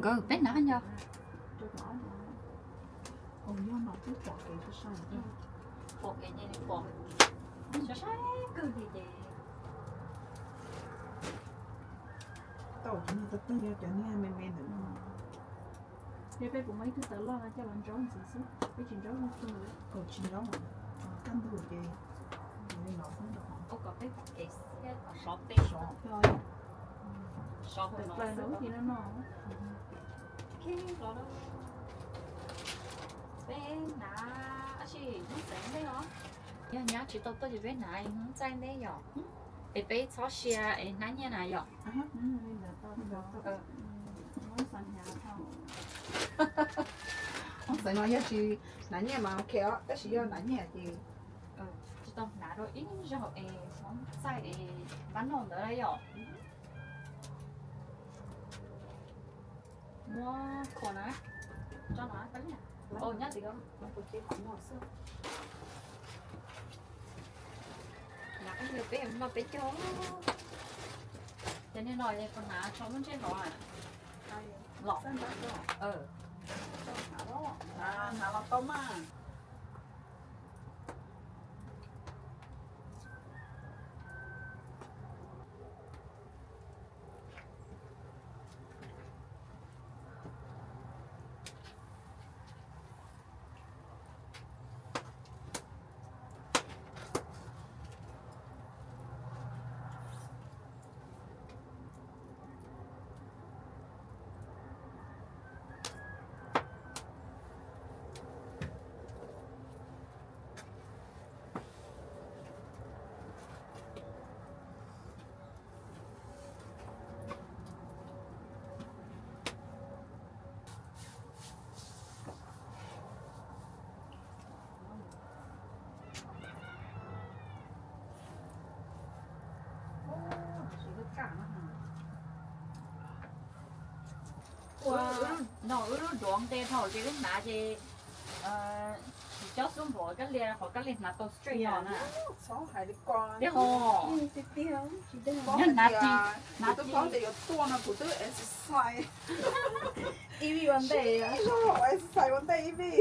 Nkawd peb hnav nyo. Pom kev ces pom, saib kawg li ces tau cov niag tawg tawg, yog cov niag me me ntawm no. Yog peb puas muaj ib tug tawv loj no coj los ntsaub ntxiv xwb, peb tsis ntsaub leej twg li. Tsis ntsaub, kaj ntug ces li no xwb, ua kom peb pom kev thiab kom sov peb sov. Sov plaws no, peb hnav, tab sis hnub txaim ntej os. Yog nyab tsis tau tuaj ces peb hnav hnub txaim ntej yom. Es peb txhob sia es hnav nyiaj na yom. Hnub txaim no yog tsis hnav nyiaj mas ok os, tab sis yog hnav nyiaj ces tsis tau hnav rau ib zaug es hnub txaim es npab noj ntawd yom. Muab kho na, tso na, nyob tim ko, kuv cia qhov no xwb. Nab qab yog peb noj peb caug. Ces niag no es puas hnav tso lub ntsej hauv los? Hnav los tau mas. Ua no wb lub duav nqe dhau ces wb hnav ces tsis cob xub npaum kab lia, qhov kab lia hnav tau straight no na. Tiag ho. Yog hnav ris, hnav ris yuav tuaj no kuv twb exercise ib vij ua ntej, exercise ua ntej ib vij.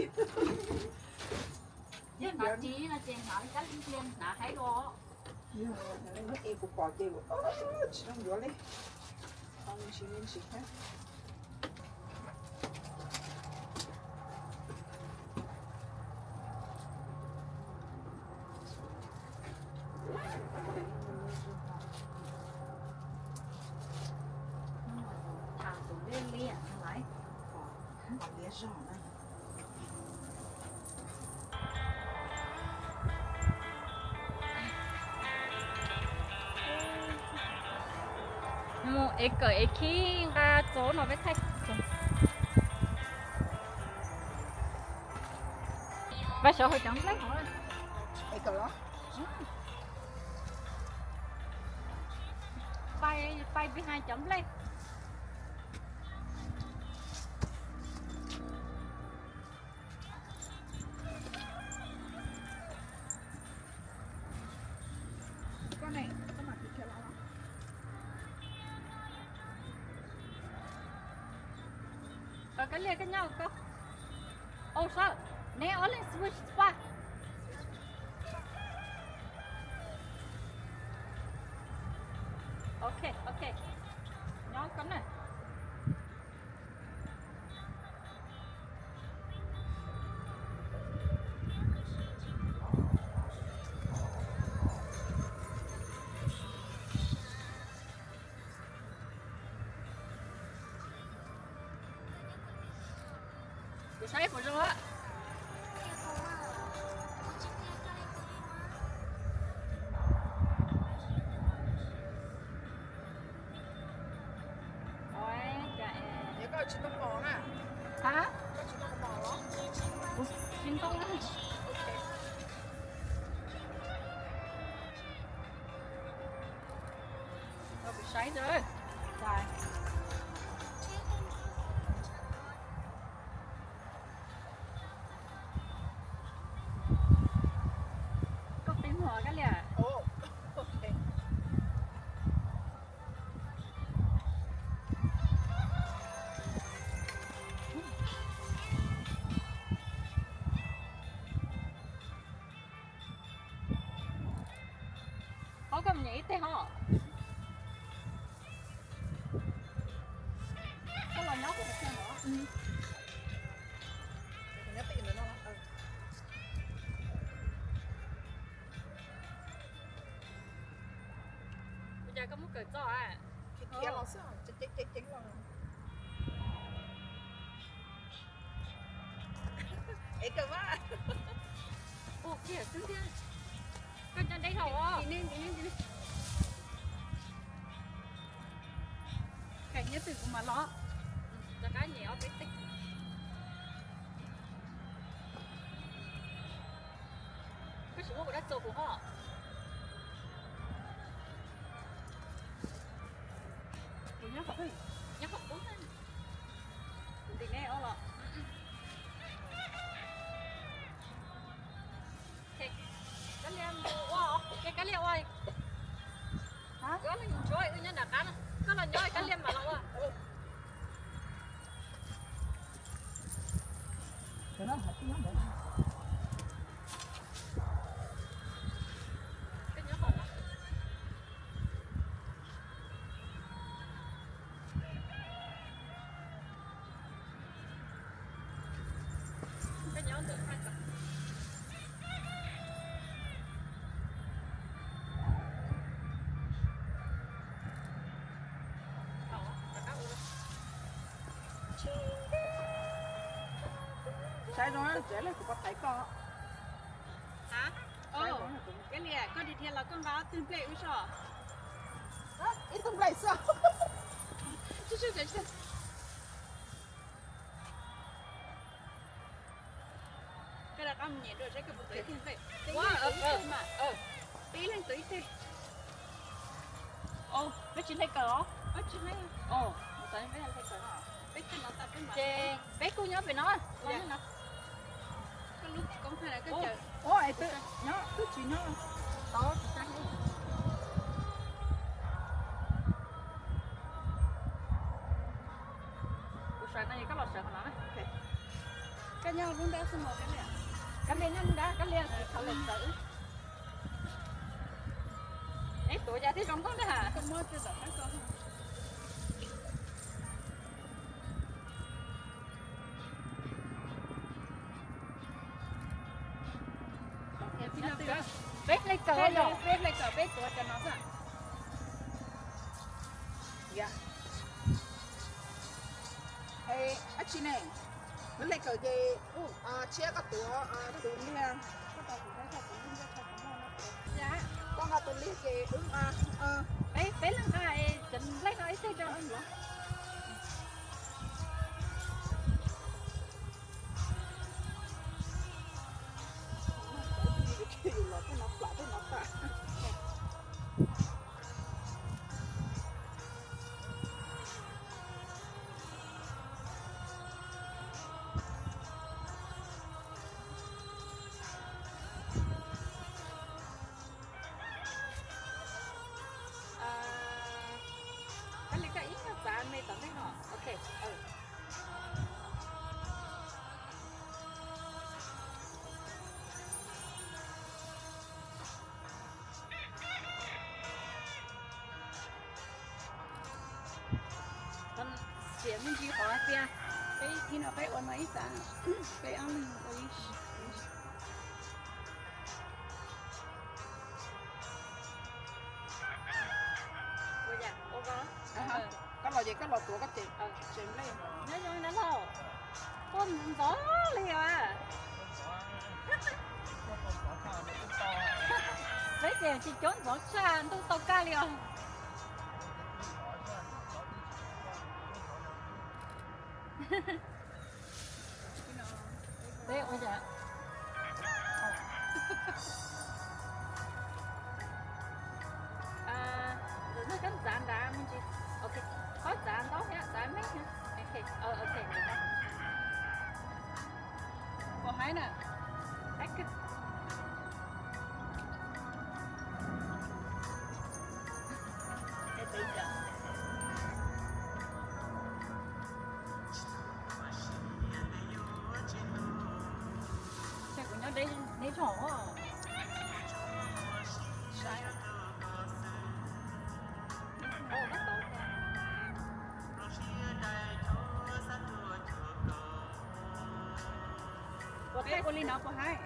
Yog hnav ris no ces hnav kab lia hnav haib dua. Kuv pom ces kuv tsis zoo yuav li. Tham tus liab liab lawm. Mus ev kawm ev khib nqa txob no peb thaij. Pais sawv hauv cov nplej hov. Pais, pais behind cov nplej. Koj liaj koj nyob koj. Ua saib, neb ob leeg switch spot. Ok, ok. Nyob koj na. Kuv saib puas zoo a. Hab? Kuv tsis ntoo. Kuv saib ntawd. Koj qi muag koj liam. Ua cas koj muab kawm txoj a? Khiav khiav los xwb, ceev ceev ceev los. Es kawm mas. Ua kiag xwb thiab. Koj nco deb dhau os. Kawm nyob twg kuv mam los. Rov qab nyem ob peb teg. Koj tsis muab kuv dab txuas kuv ho. Kuv nyob qhov twg? Nyob qhov qub. Kuv ntim nej ob los. Kab Lias ua, kab Lias ua. Koj los nyob nram qab no, koj los nyob kab Lias mam los ua. Saib zoo tsev lawm kuv pov thaiv koj. Kab Lias, koj dhia dhia los koj nqa ob tug nplej wb soj. Ib tug nplej xwb. Koj rov qab mus nyem dua saib koj puas tau ib tug nplej. Peb leeg tau ib teg. Peb tsis hle kawm os. Peb tsis hle. Peb hle kawm no. Ces peb kuj nyob pem no. Koj lub koob thaij koj caw. Ua es twb nyob twb tsis nyob tau tsis tag. Kuv sawv no es koj los sawv qhov no na. Koj nyob lub nrab xwb mos Kab Lias. Kab Lias nyob lub nrab, Kab Lias tsis tau los sawv. Es tuav cas thiaj zoo nkauj ntag. Peb hle kawm, peb hle kawm, peb tuav cov no xwb. Dab tsi ne? Peb hle kawm ces tshiab koj tuav tus liag. Koj nqa tus liag ces wb nqa. Peb, peb leeg nqa es cov nplej no ib teg rau. Yus los tej no plam tej no plam. Kab Lias, koj ib nyuag txav me tom ntej no. Ok. Xiam me ntsis qhov hais tias peb ib no peb ua no ib txav, peb ob leeg ua ib. Koj los ces koj los tuav koj ces tsev nplej. Nyob zoo li dab laug, tuaj ntxov li os. Peb ces tsis coob ntxov tshaj ntuj tau kaj li os. Peb ua cas? Ntawm no koj ntxav nrad me ntsis. Ok, koj ntxav ntaub thiab ntxav me thiab. Ok, ok. Pom haib na. Haib kawg. Ces kuv nyob deb zog. Peb ua li no puas haib?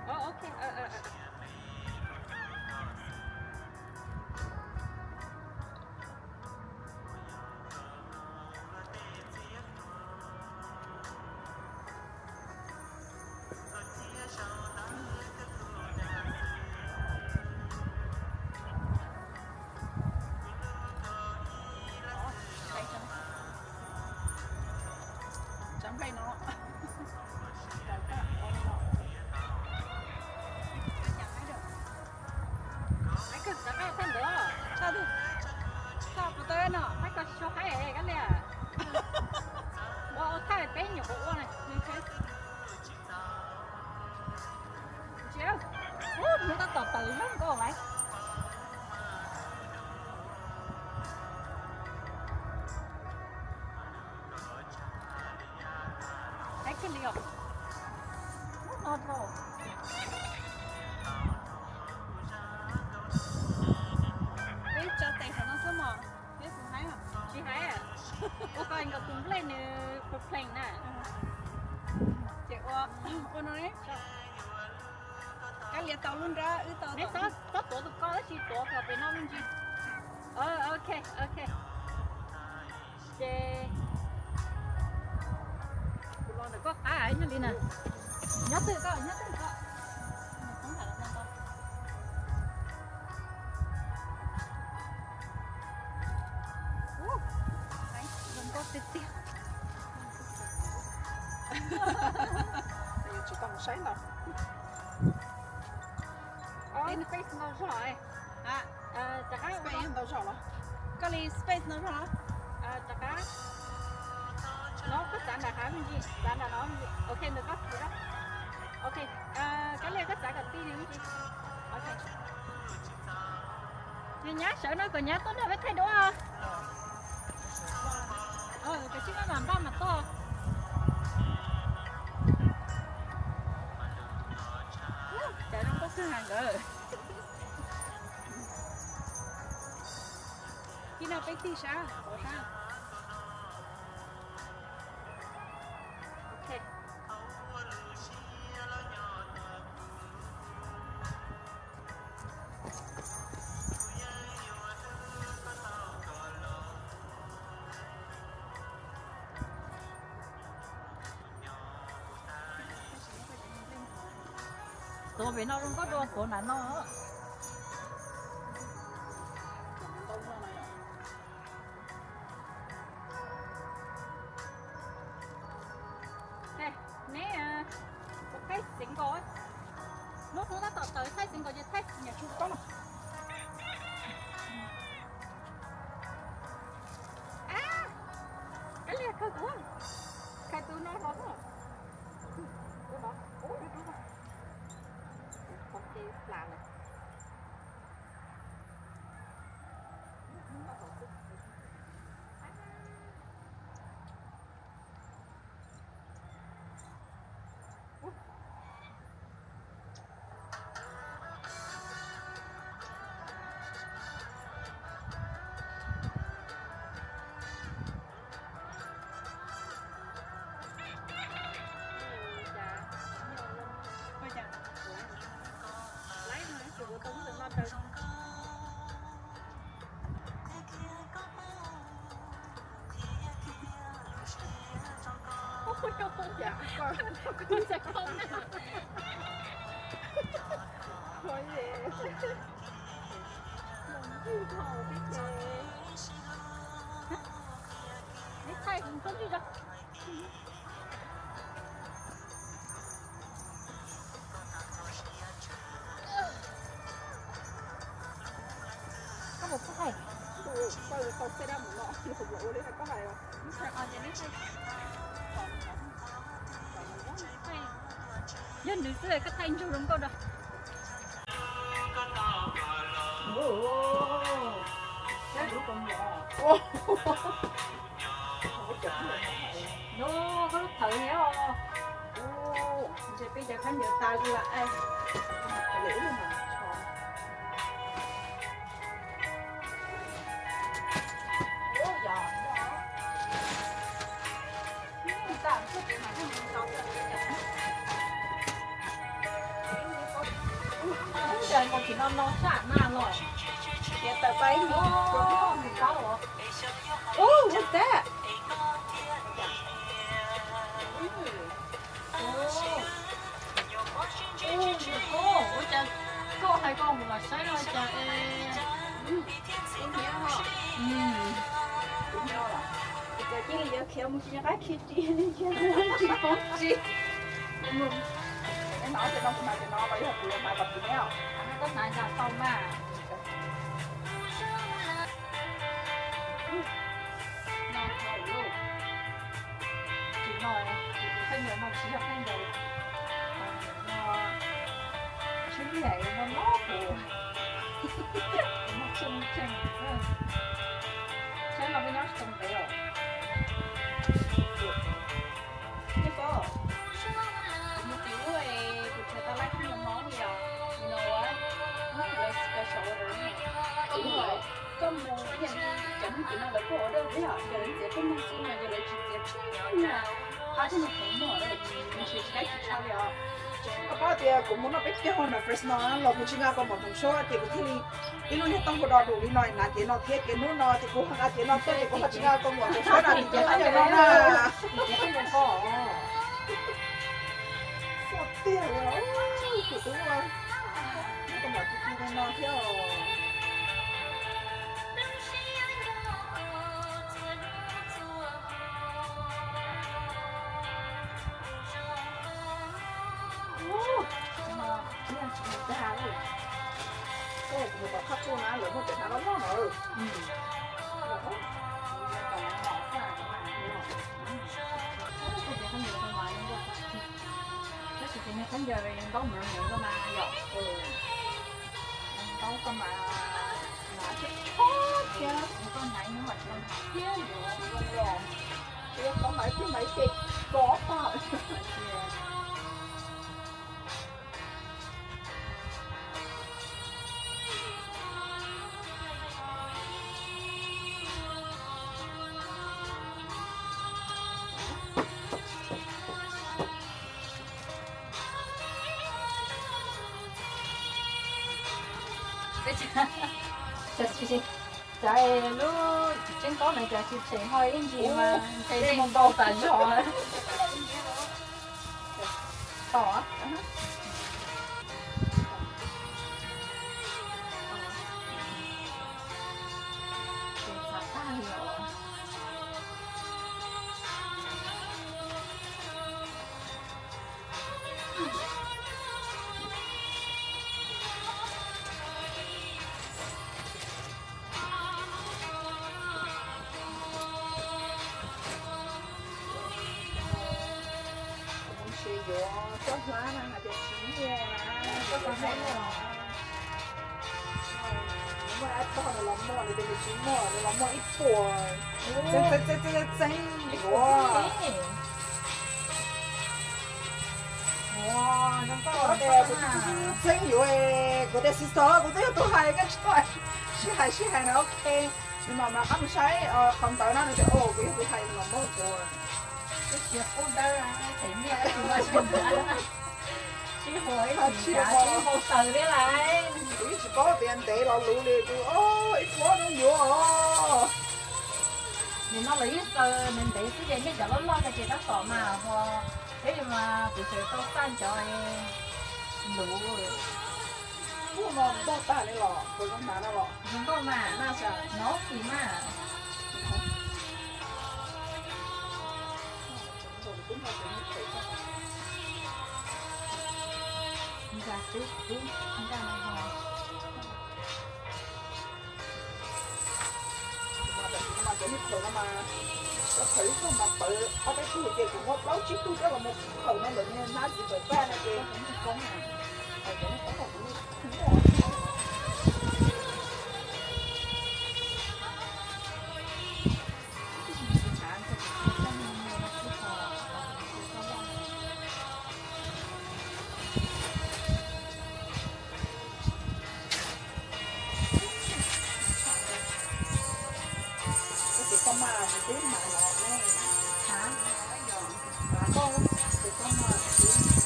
Tsav nplej no. Tshaj twg? Tshaj puas tau no? Haib ko tsis tshua haib kab li. Ua ua thaij peb nyuam qhuav ua na. Ub, hnub tab tom tawm zoo nkauj lawm. Haib kiag li os. Ub, no dhau. Peb tso tes saum no xwb mog, peb puas haib? Tsis haib. Ua ko nkaus tus nplej nws plees plees na. Ces ua, ua no ne. Kab lias tau lub nrab wb tau. Neb txhob tuav tus koj, tab sis tuav kom pem no me ntsis. Ok, ok. Ces kuv los ntawm koj qab yog li na. Nyob twg koj, nyob twg koj. Ub, zoo nkauj tiag tiag. Yuav tsum tau mus saib ntau. Tib space ntau zog. Rov qab ntau zog los? Koj li space ntau zog los? Rov qab. No koj txav nram hav me ntsis, txav nram no me ntsis. Ok, ntawm koj txiv. Ok, kab lias koj txav kom tij li me ntsis. Ok. Nyab sawv no kom nyab tuaj nrog peb thaij duab. Cov tsib no mas npaj mas tuaj. Cov zoo nkauj kawg nkawd. Ib no peb tig sab, pov sab. Tuav pem no zoo nkauj dua tuav nram no. Neb puas thaij single? Lub hnub tab tom tawm thaij single ces thaij nyuam tsu koj. Kab lias khaws kuv, khaws tus no los. Tus no, ub, tus no, qhov kev plam lawm. Koj puas tau thaij? Yog nws xwb koj thaij ntsuag zoo nkauj dua. No koj lub thawv thiab os. Ntshe peb cov khaub ncaws tas li lawm. Ub, cas nkaus tsis no no sab na los. Tias tawm pais ib mus rau ub, ub, what's that? Ub, ub, ub, ua cas koj hais koj mus los saib no cas es. Kuv txawm cia li yuav khiav mus tsis nco qab khiav ris li, khiav tsis poob tsis. Hnov tias no kuv hnav tias no los yog kuv yuav hnav kom kuv nyob. Koj hnav yog tau mas. No thaum lub tsis no, kuv khaub ncaws no tsis yog khaub ncaws no, tsis yog no no kuv no tseem tseem saib no peb nyob tsis tau ntev os. Nyob koj, kuv mus tim ub es kuv tsis tau laib khaub ncaws no li os, you know what? Let's special order. Koj mus ib yam li cov neeg tim no lawv kuj order thiab, yog lawv txiav khaub ncaws xwb mas yog lawv tsis txiav tsheb no, qab thiab no kuv muag lawm, ntshe tsis laib tsis tshaj li os. Koj paub tias kuv mus noj peb caug no Fresno los kuv tsis nqa kaus mom toom suab ces kuv thiaj li ib lub niag tooj kuj do dus li no, hnav cev no thiab ces hnub no ces kuv nqa cev no tuaj ces kuv ho tsis nqa kaus mom toom suab na, ces khaub ncaws no na. Tiag li, kuv twb kaus mom tsis tsis li no thiab. Ub, no tsis dag li. Tej kuv mus tom thaj kuj na lawv muaj cov hnav loj loj no. Tab sis ces niag khaub ncaws ntaub mv ntaub mas yom, ntaub koj mas hnav thiab chob thiab, koj hnav ib hnub mas tsis tau hnav thiab yuav zoo los, tsis yog koj hnav ib pliag mas ib ce kov tag. Cas lub tseeb ntaub no cas tsis tshem ho ib ntsis mas ntshe tsis mus ntaus tas zog. Tom. Kuv mus nrhiav yuav tsob hlab na hais tias tsis muaj na. Muaj dab tog nws los muaj, nws tias nws tsis muaj, nws los muaj ib puas. Txeeb txeeb txeeb txeeb yuav. Kuv tias kuv txeeb yuav, kuv tias sister kuv twb yog tus hais koj tsis sib hais sib hais na, ok. Nws mam rov qab mus saib qhov ntawd na, nws tias o kuv yog tus hais nws los muab kuv. Kuv yeej tsis paub tias ntev los luv li, kuv ib puas no yuav os. Nim no lawv yeej txaws ntev ntev xwb ces niaj cov loj loj no ces tab tom mas ho, peb li mas kuv tseem tau xaj cov luv. Ub, no ntog tag li los puas zoo hnav no los? Zoo nkauj mas, no xim mas. Nka twb twb nka no ho. Mas tam sim no mas cov niag khaws no mas, cov khaws ib tug mas tawv ob peb tug ces kuv muab plaub tsib tug coj los mus khaws no lawm, niag hnab txiv tawv tag no ces cov niag koob na, cov niag koob los kuv yeej muaj. Ces koj mas kuv twb hnav no ne. Hab, koj ces koj mas kuv twb,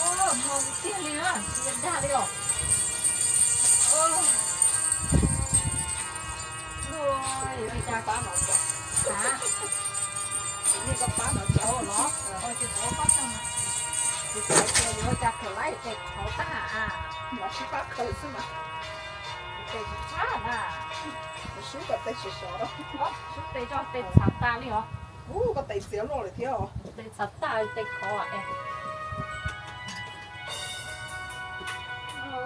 ua, mos tiag li na. Tag li os. Ua, yuav ua cas pab no tso. Hab, yuav ua cas pab no tso los? Ua cas pab tag mas? Kuv xav tias yuav ua cas khaws laib tes qhov tag, los sib pab khaws xwb mas. Tes tsis tshab na. Sub koj tes sov sov. Sub tes tso, tes txhav tag li os. Ub, koj tes txias luaj lawm thiab os. Tes txhav tag, tes khov es.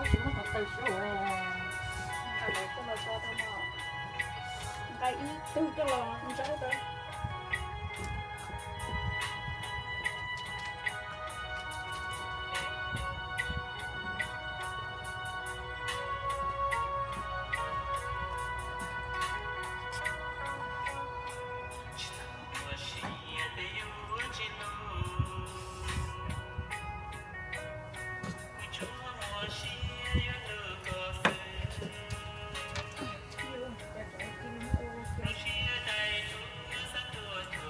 Tsis muaj qhov taw sub. Nqa ib tug coj los ntsaub rau.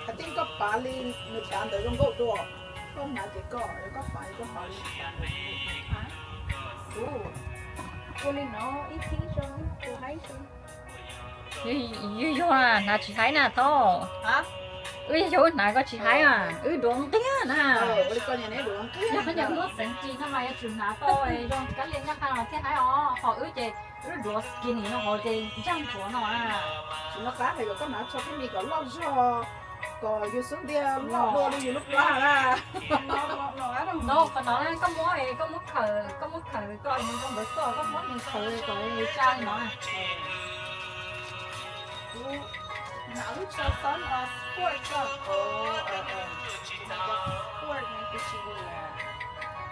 Hais tias koj pav li nws dav ntawd zoo nkauj dua, koj hnav ces koj, koj pav li koj pav li. Ua li no ib thib zoo, tus haib zoo. Yog yog hnav tsis haib na thaub. Wb yog hnav koj tsis haib a, wb duav nqiag na. Yog qhov nyuag muab xeev ris no mas yuav tsum hnav tau zoo kab li nyab qha no thiaj haib os. Ho wb ces wb duav skinny no hov ces ntsaj ntsuav no. Tsis nco qab hais kom koj hnav tsho thiab me kom loj zog, kom yus xub ntiag loj dua li yus lub plab na. No qhov no koj muab, koj muab khaws, koj muab khaws koj zoo nkauj ntawd xwb, koj muab nws khaws kom tsa li no. Kuv hnav lub tsho xab sport ko, kuv hnav cov sport no kuv tsis nyiam.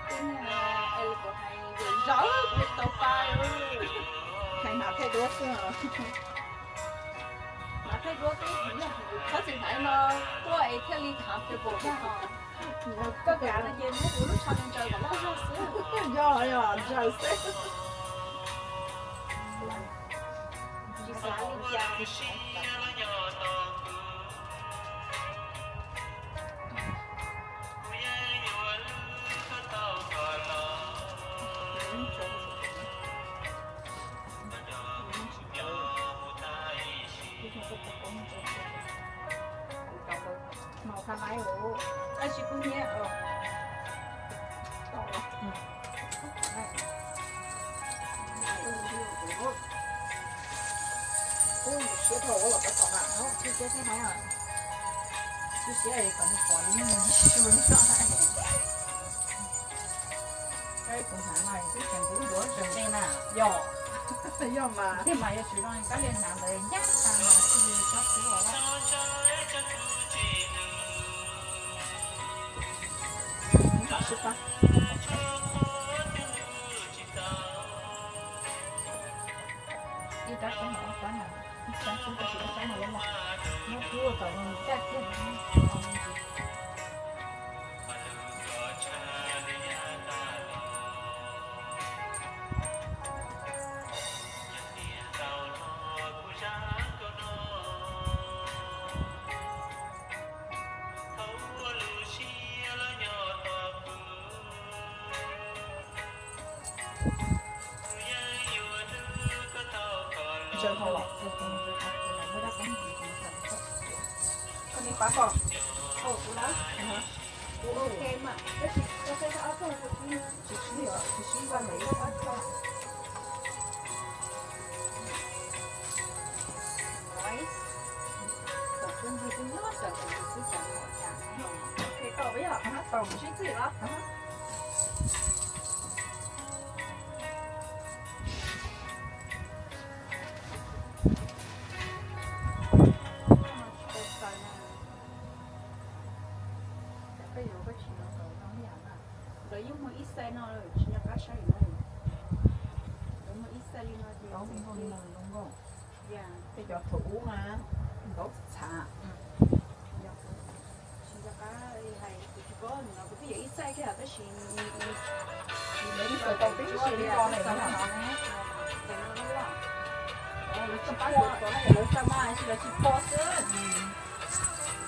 Tib neeg es kuv hais yuav zov kuv tau pa. Hais hnav pheej duab xwb. Hnav pheej duab twb yog txhob txwm hnav no tuaj es thiaj li comfortable thiab ho. Koj kav no ces muab kuv lub tsho ntsaws kom loj zog xwb. Yog, yog ntsaws xwb. Tsis xav li cas. Mos tha laib ua, tab sis kuv nyiam os. Siab dhau los koj tom na, siab thiab hais, siab siab kom nws pom li nws su li no. Kuv hnav no twb tseem kuv duav tseem me na. Yog, yog mas, thiaj mas yuav tsum zoo kab li hnav ntawd ncaj tas mas thiaj li tsob xwb os. Ib rab koob hmoov ob rab na, ib rab xwb tab sis ob rab no loj loj, muab rub rau tom no caj kiag. Ntsaws hauv los, koj nim pab koj, kuv na, kuv ok mas, tab sis koj txhais ob tog rau kuv, tsis sib, tsis sib npaj mas ib ob tog. Ok, tau, tau, sib txhij los. Lawv yeej muaj ib size no lawm, tsis nco qab saib lawm. Lawv muaj ib size li no ces, tej cov thaum ub mas nkaub txhav. Tsis nco qab hais, kuv tsis paub, kuv twb yuav ib size kiag tab sis lawv tsis tau tib si li no ne. Lawv tsis pab kuv txog, lawv xa mas lawv tsis pom xwb.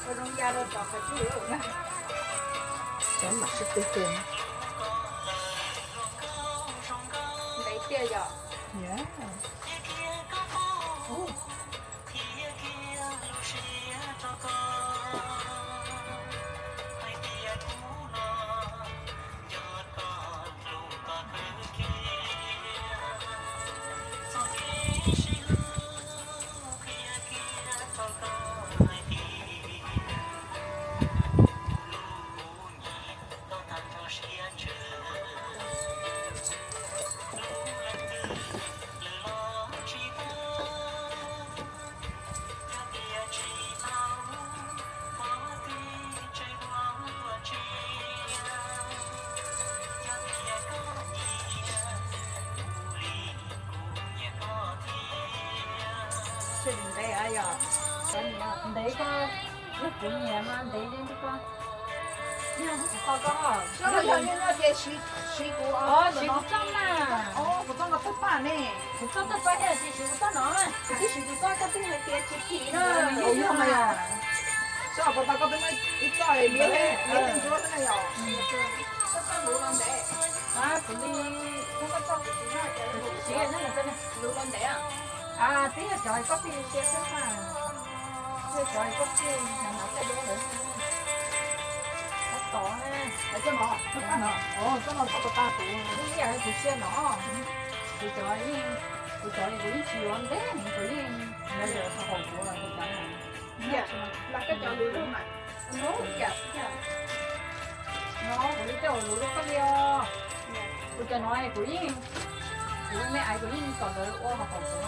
Ua zoo ya rau cov qhov twg. Cov mam sib tw tw. Tiag yom. Ntev yom, ntev koj, yog kuv nyiam mas ntev li koj. Yog kuv txoj mas. Kuv txoj no tawg paj ne. Kuv txoj tawg paj thiab, tsis siv kuv txoj no. Kuv twb siv kuv txoj koj twb hais tias tsis phim no. Yog mas yog. Xyov puas tau koj twb muaj ib txoj liab liab ntsuab xwb na yom. Koj txoj luv los ntev. Kuv li, kuv siv luv los ntev. Twb yog cov koj twb sia xwb mas. Yog cov koj twb hnav hnav thaij duab lawm. Tab tom na. Txoj no, txoj no txoj ko tas kuv. Ib yam li kuv sia no. Kuv cov, kuv cov kuv yeej tsis yuav ntev, kuv yeej, no yog haum kuv, kuv cov no. Los koj cov luv luj mas. No kuv li tej uas luv luj koj li os. Kuv cov no kuv yeej, kuv me aiv kuv yeej kom lawv ua haum kuv.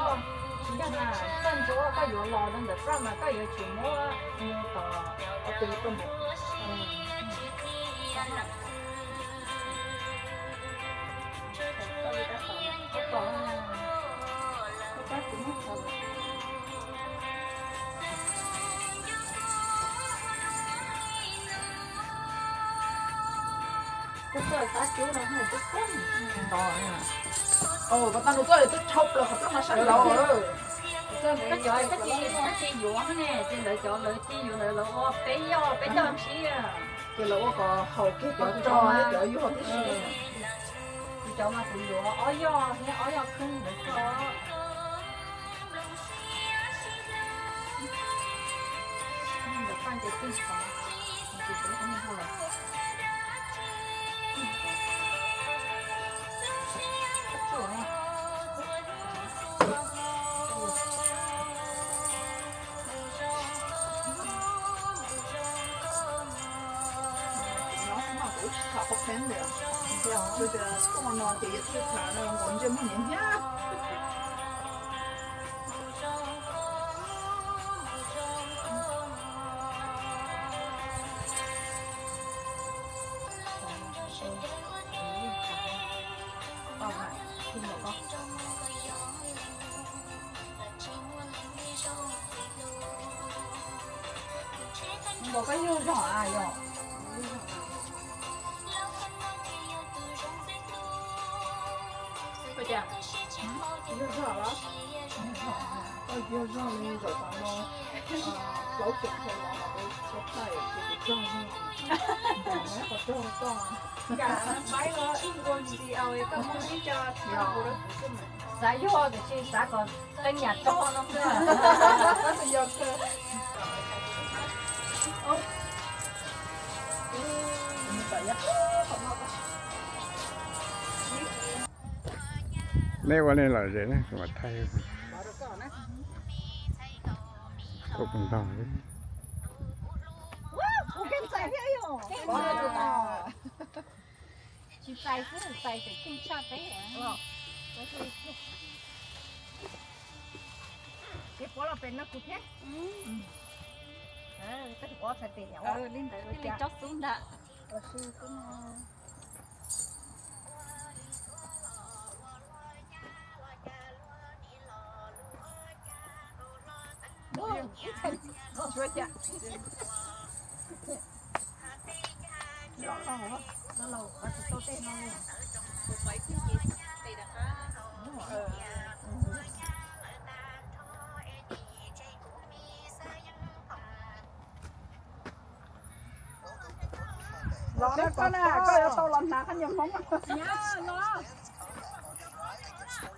Koj, tsis yog na, koj ntsuab koj yuav los rau ntawm front mas koj yuav tsum muab mus tom, tom tus koj mus. Koj txoj xav cub no twb kub ntau. Koj tau nws txoj twb dhau plaws qhov rooj no sab nraud. Koj cov koj tsis, koj tsis yuav ne, ces lawv cov lawv cia yuav lawv, lawv ua peb yoj peb coj ntsib. Ces lawv ua kom haum kiag cov rog thiab cov yuag tib si. Kuv cov mas kuv yuav ob yoj thiab ob yoj khwb ntawd xwb. Ntawm Faj ces tij qhov, ces kuv ua me hau lawm. Nyob no kuv tsis tham qhov pheeb li, tias tuaj no ces yog tij tham nkaus ntsej muag niam nyab. Npaum koj yug zog a yog? Yug zog los? Yug zog li zaum tod no plaub caug hmo no kuv tsis tau thaij ces kuv zog zog. Npaum no qhov rooj koj. Nkam qaib los ib nkaus ntxiv, koj muab ib co thiab kuv rau kuv xwb mas. Xav yog tiam sis xav kom qee yam rog no xwb. Yog kawg. Neb ua nej lom zem ne, kuv mam thaij. Ua puas ntog. Tsis txais xwb, txais tseem ceeb tshaj peb. Ces puav los pem no kuv thiab. Li ntawd li tsob xub ntag. Los na, koj yuav tau los hnav qhov niag Hmoob. Nyab los.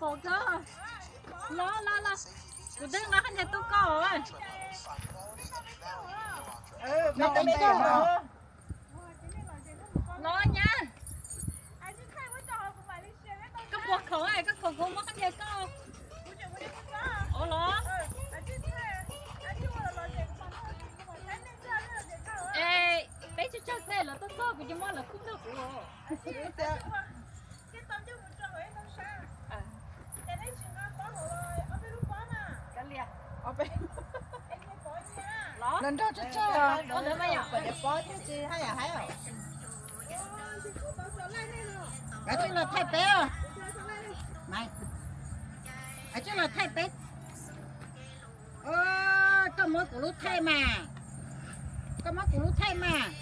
Pom koj. Los los los. Kuv twb nqa qhov niag tub koj. Los nyab. Koj puas khoom, koj khoom kuv muab qhov niag koj. Ua los. Es peb tsawg tsawg tej los tuaj txog kuv cia muab lawv khub nrog kuv. Los nrog tsawg tsawg, pom pob thiab tsis haj yam haib. Kav tsij los thaij peb, kav tsij los thaij peb. Koj muab kuv lub thaij mas, koj muab kuv lub thaij mas.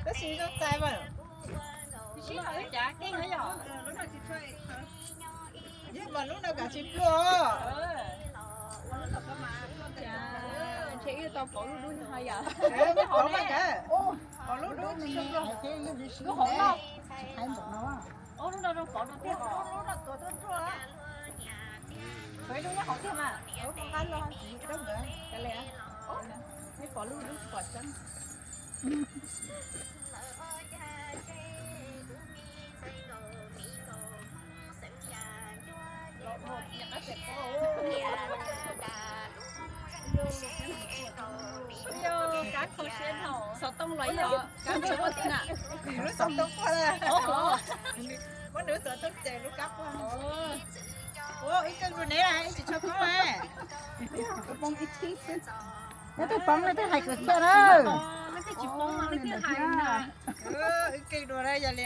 Tab sis zoo txais mas. Yog mas lub no kav tsis pluag. Ntshe wb tau pom lub dub ho yom. Pom mas kav, pom lub dub tsis pluag. Lub hauv no. Ub, lub no zoo pom dua tiag. Lub no tuav tuaj ruaj. Pom ib lub nyob hauv tiag mas. Ub, nqa los tsis dab ntawd. Kav liam. Ub, nej pom lub dub tsis pom tseeb. Xov tooj los yog kav tshuav ua tiag na. Lub xov tooj quaj, muab nws xov tooj ces lub kab quaj. Ua ib tug lus ne ib tsis tshua poob. Neb twb poob, neb twb hais kwv txhiaj na. Neb twb tsis poob, neb twb hais na. Wb kee dua na yog li.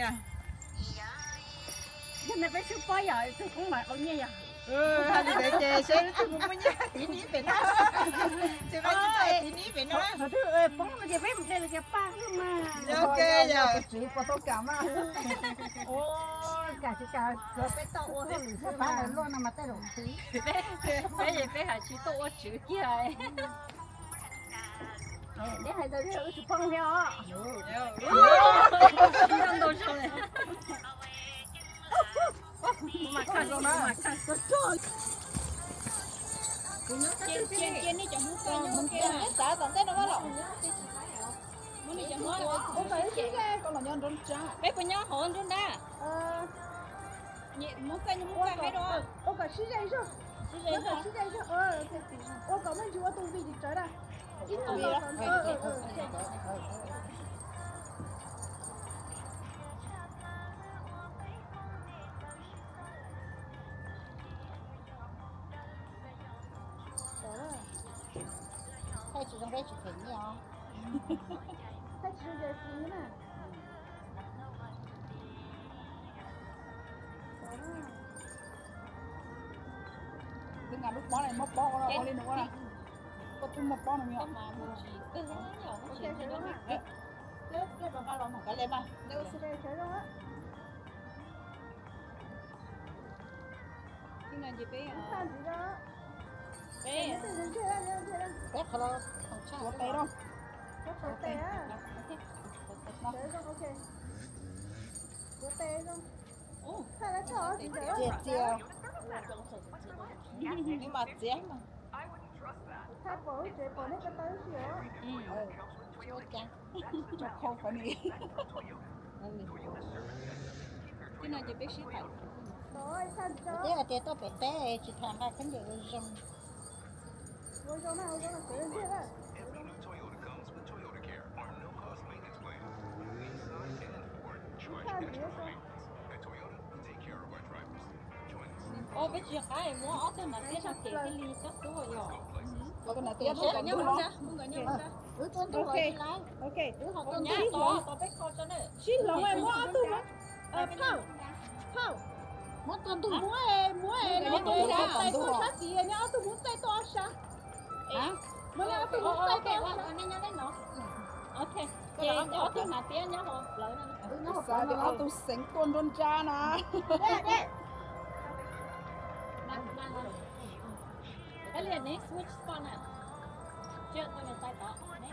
Yog peb sib pab yog tus poob mas qau nyiaj yog. Hais li ntawd ces seb wb twg mus muaj nyiaj tiv nib pem no. Ces peb tiv nib pem no. Qhov twg poob no ces peb mus de los ces paj xwb mas. Ok yog. Tswv puas tau kam mas. Ua kam tsis kam, tsuav peb tau ua hauj lwm xwb, pab lawv luaj no mas tej zaum tswv. Peb, peb hais tsis tuaj ua tswv kiag. Neb hais ntawd thiab wb tsis poob thiab os. Cia nej cov Hmoob txawj nyob ua ke na. Ua kom ib sib ze, kom los nyob nruab nrab. Peb puas nyob hauv nruab nrab? Hmoob txawj nyob Hmoob txawj peb dua. Ua kom sib ze zog. Sib ze zog. Ua kom muaj ntsis ua tus vij tsis tsawv na. Ib tug los. Thaij tsis zoo peb tsis them nyiaj os. Thaij tsis zoo ces tsis na. Twb nqa lub pob no muab pob ua li no ua. Koj twb muaj pob no mas. Peb qhov los tshaj tes rau. Txias txias. Mas txiav mas. Tsis ua cas. Tso khau qhov ni. Twb no ces peb sib tham. Twb hais tias tuaj pem teb tsis tham nqa khaub ncaws ua zoo. Peb tsis qab muab ob tug no tib sab kev thiaj li coj tuaj yom. Nkawd nyob ntug los tsis laiv. Wb tuaj ntug los tsis laiv. Wb ho tuaj ntug los. Sib hloov muab ob tug, phauj, phauj, muab tau ntug, muab, muab ob tug Hmoob txaij tuaj sab tid, neb ob tug Hmoob txaij tuaj ob sab. Muab neb ob tug Hmoob txaij tuaj ob sab. Ok, ces ob tug hnav tiab nyob hauv plawv no. Xav tias ob tug xeev tuaj nruab nrab na. Koj liam ne, switch spot na. Tsis yog tus niam tais tod ne.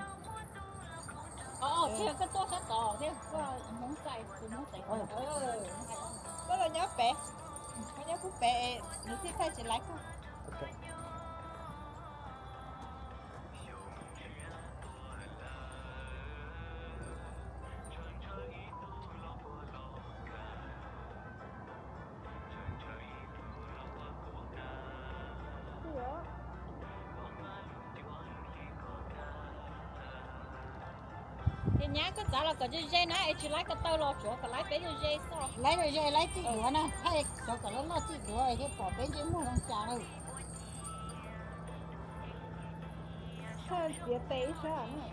Tsis yog koj tuaj sab tod thiab koj Hmoob txais tus Hmoob tsev. Koj los nyob pem, koj nyob pub pem, nws thiaj thaij tsis laiv koj. Ces nyab koj txav los kom ze ze na es tsis laib ko taw los tsuav kom laib peb ze ze xwb. Laib ze ze laib txij duav na, thaij tsuav kom loj loj txij duav thiaj pom peb ntsej muag zoo cas lawm. Thaij txiav tes ib sab na.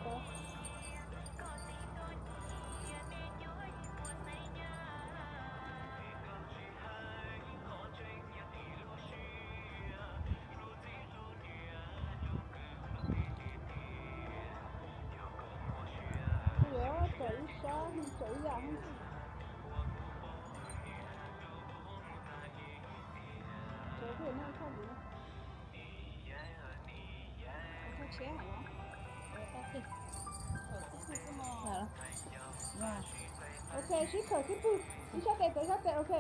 Tsom ib sab, tsom ib yam. Ok, sib khawm sib pwg, ib sab tes tuav sab tes, ok.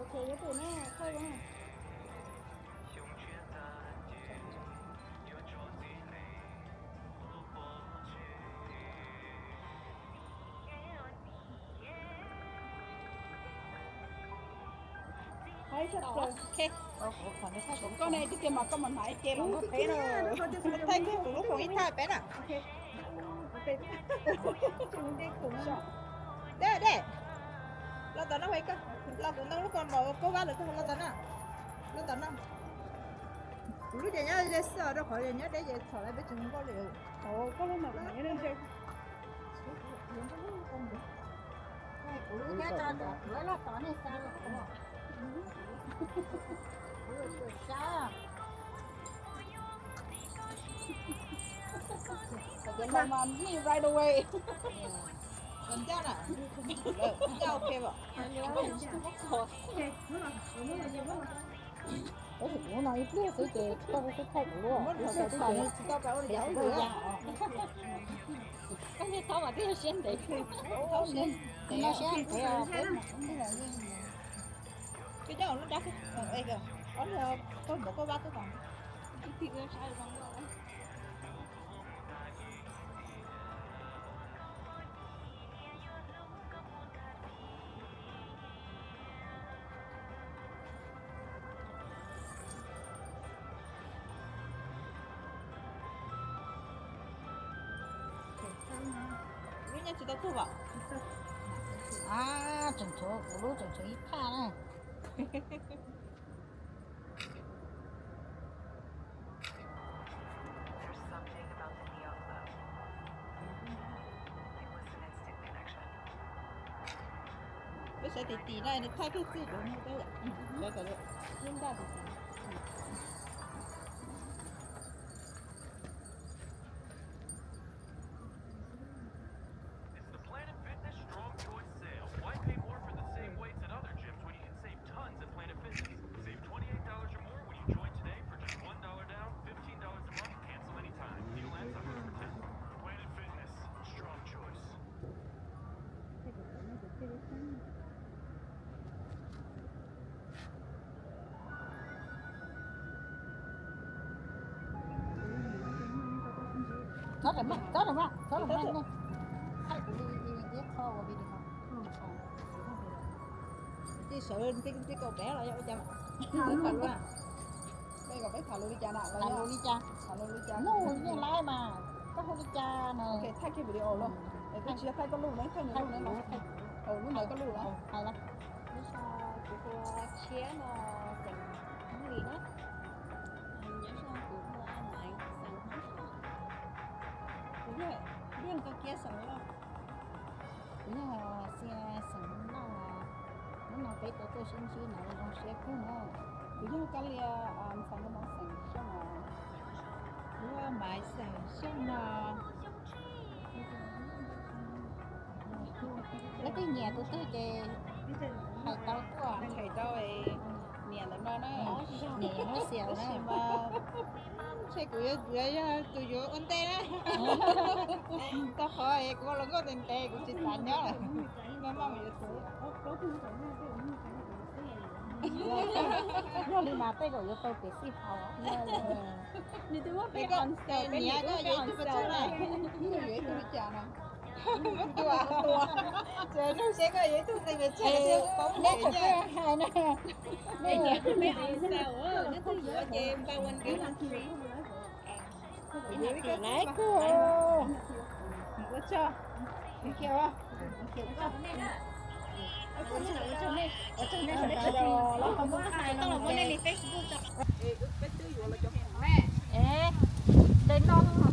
Ok, yuav pum na, thaij na. Koj ne, tiag tiag mas koj mus hnav ib ce los nkauj peb na. Thaij kuv lub khoom ib thaj peb na. Dej, dej. Los tom no, los kuv ntoo lub ko mos koj vab lawm, los tom no. Los tom no. Kuv lub ces nyob ze xwb os, rau qhov nyob deb ces txhom lawm peb tsis zoo nkauj li. Koj lub mas nyob ze. Kuv lub thiab tso, kuv lub los tom nej xa los kuv. Kuv lub tsuas sab. Kom cov no mas meet right away. Kom ncaj na. Ncaj ok mas. Tab sis kuv lub no ib pliag xwb ces koj kuj thaij kuv lub, kuv tsis tau ua li cas. Koj thiaj thaub mas twb yog siab ntev. Thaub siab ntev, siab ntev. Koj nyob lub dab, ob niag koj npam koj vab koj kom. Lub nyob tsis tau tuag os. A, tseem tshuav kuv lub, tseem tshuav ib thaj na. Peb sawv tim tim na, nws thaij kiag txij duav no peb yom. Sawv kom ib ntaj tim tim. It's the Planet Fitness Strong Choice sale. Why pay more for the same weights at other gyms when you can save tons at Planet Fitness? Save twenty-eight dollars or more when you join today for just one dollar down, fifteen dollars a month, cancel anytime. Deal ends October tenth. Planet Fitness, strong choice. Txhob rawm maj, txhob rawm maj, txhob rawm maj. Thaij kuv li ib qho ua video. Tij sawv nti nti kaum peb los yog ua cas? Tham lus, peb kom peb tham lus li cas na? Tham lus li cas? Tham lus li cas? Nug yeej laib mas, koj hu li cas na? Ok, thaij kiag video los. Es twb tsis yog thaij koj lub ne, thaij nws lub ne los. Lub ntawd koj lub los. Hais los. Lub so kuv hu ua Tshiab no, xeem Hmoob Lis na. Nyob zoo, kuv hu ua Maiv, xeem Hmoob Thoj. Kuv yog Liaj Koj Kiab xeem Lauj. Kuv yog Xia xeem Lauj. Hnub no peb tau tuaj sib ntsib no zoo siab kawg na. Kuv yog Kab Lia, xeem Nab Moos xeem Xyooj os. Kuv yog Pais xeem xyooj no. Leej twg nyiam tus twg ces hais tau tuaj, hais tau niam ntawm no na. Niam no xiam na. Tab sis mas ntshe kuv yuav, yuav yog tus yuav ua ntej na. Tau qhov kuv ua hluas nkauj ntev ntev kuv tsis xav nyob lawm. Maj maj mus yuav txiv. Yog li mas tej zaum yuav tau pem xij hauv. Nws twb muab peb on sale, peb niam koj yuav ib tug pes tsawg na? Yuav ib tug li cas no? Muab tua. Ces nug seb koj yuav ib tug xeem pes tsawg thiab paub neb tseem hais na. Peb niam peb on sale, neb twg yuav ces buy one get one free. Laiv koj. Ua tsaug. Ntawm no.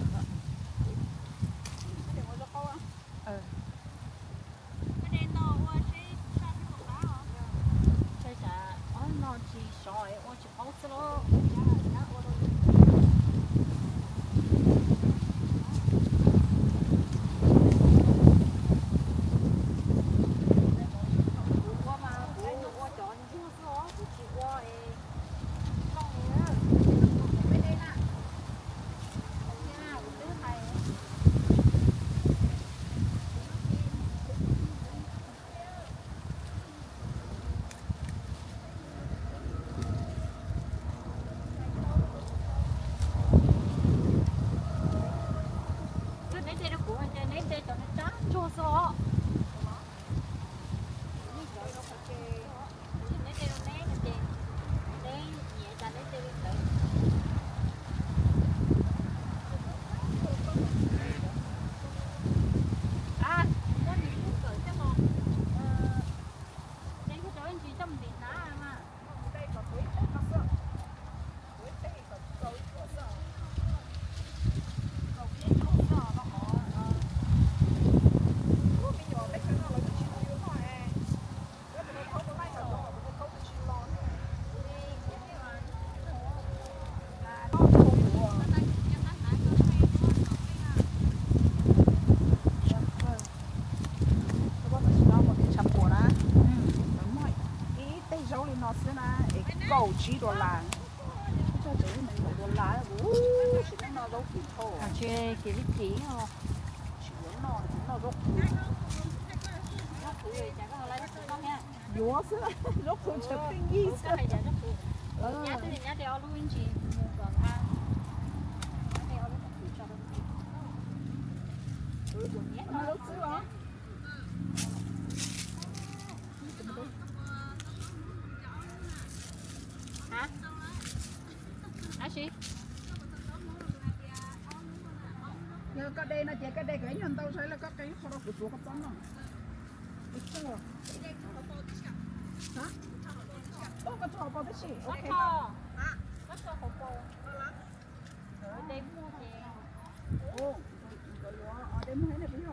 Ob no tsis sov ua tsis paub xwb lauj. Kuv ua mas kuv ua cov ntsuag xwb os, kuv tsis ua es loj li. Peb deb na, kuv twb hais. Neb de rau kuv, neb de cov tsab ntsuag xwb os. Neb de rau neb no ces neb nyiam cas neb de li ntawd. Muab nws kub kawm thiab los de kiag rau ib ntsis coj mus ntim hnav mas. Ib teg zaub li no xwb na es kaum tsib dollar. Txog tsev li nees nkaum dollar, tsis noj zaub kim dhau. Tsis yuav noj, tsis noj zaub kim. Yuav xwb, zaub qhwv tshav pheej yig xwb. Zaub txwb os. Yog koj de no ces koj de kom ib nyuag ntau saib los koj qee qho rau kuv tsuav koj txob noj. Koj tso hauv paus tib si. De muag, de muag.